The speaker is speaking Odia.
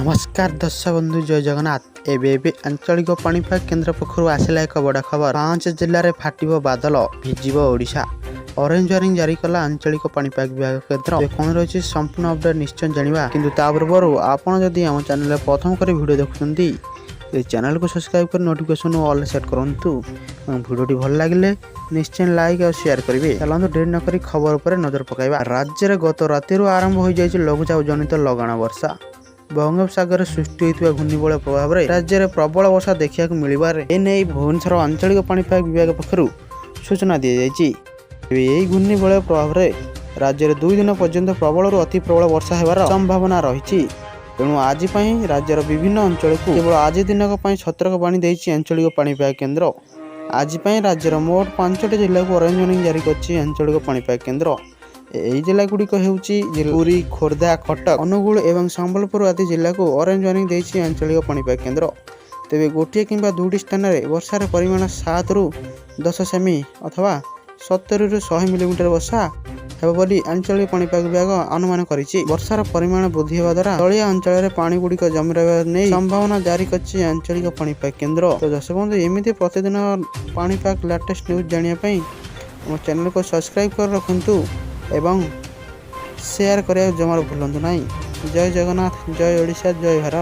ନମସ୍କାର ଦର୍ଶକ ବନ୍ଧୁ, ଜୟ ଜଗନ୍ନାଥ। ଏବେ ଏବେ ଆଞ୍ଚଳିକ ପାଣିପାଗ କେନ୍ଦ୍ର ପକ୍ଷରୁ ଆସିଲା ଏକ ବଡ଼ ଖବର। ପାଞ୍ଚ ଜିଲ୍ଲାରେ ଫାଟିବ ବାଦଲ, ଭିଜିବ ଓଡ଼ିଶା। ଅରେଞ୍ଜ ୱାର୍ଣ୍ଣିଂ ଜାରି କଲା ଆଞ୍ଚଳିକ ପାଣିପାଗ ବିଭାଗ କେନ୍ଦ୍ର। ଏବେ କ'ଣ ରହିଛି ସମ୍ପୂର୍ଣ୍ଣ ଅପଡେଟ୍ ନିଶ୍ଚୟ ଜାଣିବା। କିନ୍ତୁ ତା ପୂର୍ବରୁ ଆପଣ ଯଦି ଆମ ଚ୍ୟାନେଲରେ ପ୍ରଥମ କରି ଭିଡ଼ିଓ ଦେଖୁଛନ୍ତି, ଏ ଚ୍ୟାନେଲକୁ ସବସ୍କ୍ରାଇବ୍ କରି ନୋଟିଫିକେସନ୍ ଅଲ୍ ସେଟ୍ କରନ୍ତୁ ଏବଂ ଭିଡ଼ିଓଟି ଭଲ ଲାଗିଲେ ନିଶ୍ଚୟ ଲାଇକ୍ ଆଉ ସେୟାର କରିବେ। ଚାଲନ୍ତୁ, ଡେରି ନକରି ଖବର ଉପରେ ନଜର ପକାଇବା। ରାଜ୍ୟରେ ଗତ ରାତିରୁ ଆରମ୍ଭ ହୋଇଯାଇଛି ଲଘୁଚାପ ଜନିତ ଲଗାଣ ବର୍ଷା। ବଙ୍ଗୋପସାଗରରେ ସୃଷ୍ଟି ହୋଇଥିବା ଘୂର୍ଣ୍ଣିବଳୟ ପ୍ରଭାବରେ ରାଜ୍ୟରେ ପ୍ରବଳ ବର୍ଷା ଦେଖିବାକୁ ମିଳିବାରେ ଏନେଇ ଭୁବନେଶ୍ୱର ଆଞ୍ଚଳିକ ପାଣିପାଗ ବିଭାଗ ପକ୍ଷରୁ ସୂଚନା ଦିଆଯାଇଛି। ତେବେ ଏହି ଘୂର୍ଣ୍ଣିବଳୟ ପ୍ରଭାବରେ ରାଜ୍ୟରେ 2 ଦିନ ପର୍ଯ୍ୟନ୍ତ ପ୍ରବଳରୁ ଅତି ପ୍ରବଳ ବର୍ଷା ହେବାର ସମ୍ଭାବନା ରହିଛି। ତେଣୁ ଆଜି ପାଇଁ ରାଜ୍ୟର ବିଭିନ୍ନ ଅଞ୍ଚଳକୁ କେବଳ ଆଜି ଦିନକ ପାଇଁ ସତର୍କବାଣୀ ଦେଇଛି ଆଞ୍ଚଳିକ ପାଣିପାଗ କେନ୍ଦ୍ର। ଆଜି ପାଇଁ ରାଜ୍ୟର ମୋଟ ପାଞ୍ଚଟି ଜିଲ୍ଲାକୁ ଅରେଞ୍ଜ ୱାର୍ଣ୍ଣିଂ ଜାରି କରିଛି ଆଞ୍ଚଳିକ ପାଣିପାଗ କେନ୍ଦ୍ର। ଏହି ଜିଲ୍ଲାଗୁଡ଼ିକ ହେଉଛି ପୁରୀ, ଖୋର୍ଦ୍ଧା, କଟକ, ଅନୁଗୁଳ ଏବଂ ସମ୍ବଲପୁର ଆଦି ଜିଲ୍ଲାକୁ ଅରେଞ୍ଜ ୱାର୍ଣ୍ଣିଂ ଦେଇଛି ଆଞ୍ଚଳିକ ପାଣିପାଗ କେନ୍ଦ୍ର। ତେବେ ଗୋଟିଏ କିମ୍ବା ଦୁଇଟି ସ୍ଥାନରେ ବର୍ଷାର ପରିମାଣ 7ରୁ 10 ସେମି ଅଥବା 70ରୁ 100 ମିଲିମିଟର ବର୍ଷା ହେବ ବୋଲି ଆଞ୍ଚଳିକ ପାଣିପାଗ ବିଭାଗ ଅନୁମାନ କରିଛି। ବର୍ଷାର ପରିମାଣ ବୃଦ୍ଧି ହେବା ଦ୍ୱାରା ତଳିଆ ଅଞ୍ଚଳରେ ପାଣି ଗୁଡ଼ିକ ଜମି ରହିବା ନେଇ ସମ୍ଭାବନା ଜାରି କରିଛି ଆଞ୍ଚଳିକ ପାଣିପାଗ କେନ୍ଦ୍ର। ତ ଦର୍ଶକ ବନ୍ଧୁ, ଏମିତି ପ୍ରତିଦିନ ପାଣିପାଗ ଲାଟେଷ୍ଟ ନ୍ୟୁଜ୍ ଜାଣିବା ପାଇଁ ଆମ ଚ୍ୟାନେଲକୁ ସବସ୍କ୍ରାଇବ୍ କରି ରଖନ୍ତୁ ଏବଂ ସେୟାର କରିବାକୁ ଜମାରୁ ଭୁଲନ୍ତୁ ନାହିଁ। ଜୟ ଜଗନ୍ନାଥ, ଜୟ ଓଡ଼ିଶା, ଜୟ ଭାରତ।